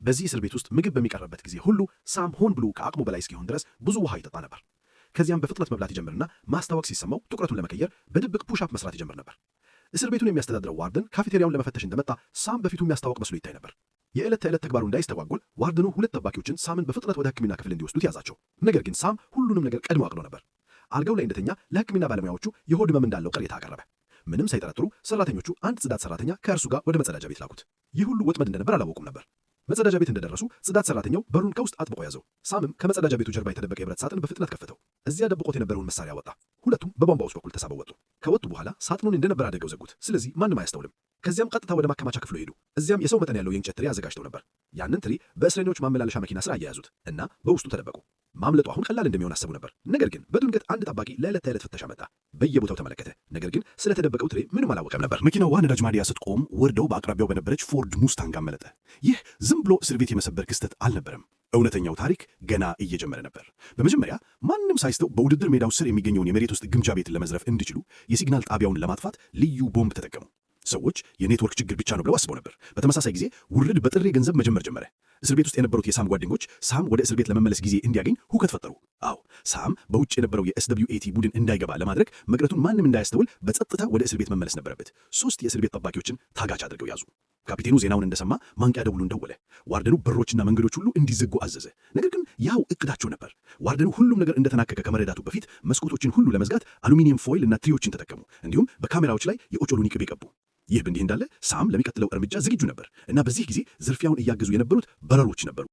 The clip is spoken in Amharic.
በዚህ እስር ቤት ውስጥ ምግብ በሚቀርብበት ጊዜ ሁሉ ሳም ሆን ብሎ ከአቅሙ በላይ እስኪሆን ድረስ ብዙ ውሃ ይጠጣ ነበር። ከዚያም በፍጥነት መብላት ይጀምርና ማስታወክ ሲሰማው ትኩረቱን ለመቀየር በድብቅ push up መስራት ይጀምር ነበር። እስር ቤቱን የሚያስተዳድረው warden ካፌቴሪያውን ለመፈተሽ እንደመጣ ሳም በፊቱ የሚያስታውቅ መስሎ ይታይ ነበር። የዕለት ተዕለት ተግባሩ እንዳይስተጓጎል warden ኑ ሁለት ጠባቂዎችን ሳምን በፍጥነት ወደ ሕክምና ክፍል እንዲወስዱት ያዛቸው። ነገር ግን ሳም ሁሉንም ነገር ቀድሞ አቅዶ ነበር። አልጋው ላይ እንደተኛ ለሕክምና ባለሙያዎቹ የሆድ ህመም እንዳለው ቅሬታ አቀረበ። ምንም ሳይጠረጥሩ ሰራተኞቹ አንድ ጽዳት ሰራተኛ ከእርሱ ጋር ወደ መጸዳጃ ቤት ላኩት። ይህ ሁሉ ወጥመድ እንደነበር አላወቁም ነበር። መጸዳጃ ቤት እንደደረሱ ጽዳት ሰራተኛው በሩን ከውስጥ አጥብቆ ያዘው። ሳምም ከመጸዳጃ ቤቱ ጀርባ የተደበቀ የብረት ሳጥን በፍጥነት ከፈተው። እዚያ ደብቆት የነበረውን መሳሪያ አወጣ። ሁለቱም በቧንቧዎች በኩል ተሳበው ወጡ። ከወጡ በኋላ ሳጥኑን እንደነበር አድርገው ዘጉት። ስለዚህ ማንም አያስተውልም። ከዚያም ቀጥታ ወደ ማከማቻ ክፍሉ ሄዱ። እዚያም የሰው መጠን ያለው የእንጨት ትሪ አዘጋጅተው ነበር። ያንን ትሪ በእስረኞች ማመላለሻ መኪና ስር አያያዙት እና በውስጡ ተደበቁ። ማምለጡ አሁን ቀላል እንደሚሆን አሰቡ ነበር። ነገር ግን በድንገት አንድ ጠባቂ ለዕለት ተዕለት ፍተሻ መጣ። በየቦታው ተመለከተ። ነገር ግን ስለተደበቀው ትሪ ምንም አላወቀም ነበር። መኪናዋ ነዳጅ ማደያ ስትቆም ወርደው በአቅራቢያው በነበረች ፎርድ ሙስታንግ አመለጠ። ይህ ዝም ብሎ እስር ቤት የመሰበር ክስተት አልነበረም። እውነተኛው ታሪክ ገና እየጀመረ ነበር። በመጀመሪያ ማንም ሳይስተው በውድድር ሜዳው ስር የሚገኘውን የመሬት ውስጥ ግምጃ ቤትን ለመዝረፍ እንዲችሉ የ signal ጣቢያውን ለማጥፋት ልዩ ቦምብ ተጠቀሙ። ሰዎች የኔትወርክ ችግር ብቻ ነው ብለው አስበው ነበር። በተመሳሳይ ጊዜ ውርርድ በጥሬ ገንዘብ መጀመር ጀመረ። እስር ቤት ውስጥ የነበሩት የሳም ጓደኞች ሳም ወደ እስር ቤት ለመመለስ ጊዜ እንዲያገኝ ሁከት ፈጠሩ። አዎ፣ ሳም በውጭ የነበረው የ SWAT ቡድን እንዳይገባ ለማድረግ መቅረቱን ማንም እንዳያስተውል በጸጥታ ወደ እስር ቤት መመለስ ነበረበት። ሶስት የእስር ቤት ጠባቂዎችን ታጋች አድርገው ያዙ። ካፒቴኑ ዜናውን እንደሰማ ማንቂያ ደውሉን ደወለ። Warden ኑ በሮችና መንገዶች ሁሉ እንዲዘጉ አዘዘ። ነገር ግን ያው እቅዳቸው ነበር። Warden ኑ ሁሉም ነገር እንደተጠናቀቀ ከመረዳቱ በፊት መስኮቶችን ሁሉ ለመዝጋት aluminium foil እና ትሪዎችን ተጠቀሙ። እንዲሁም በካሜራዎች ላይ የኦቾሎኒ ቅቤ ቀቡ። ይህ በእንዲህ እንዳለ ሳም ለሚቀጥለው እርምጃ ዝግጁ ነበር እና በዚህ ጊዜ ዝርፊያውን እያገዙ የነበሩት በረሮች ነበሩ።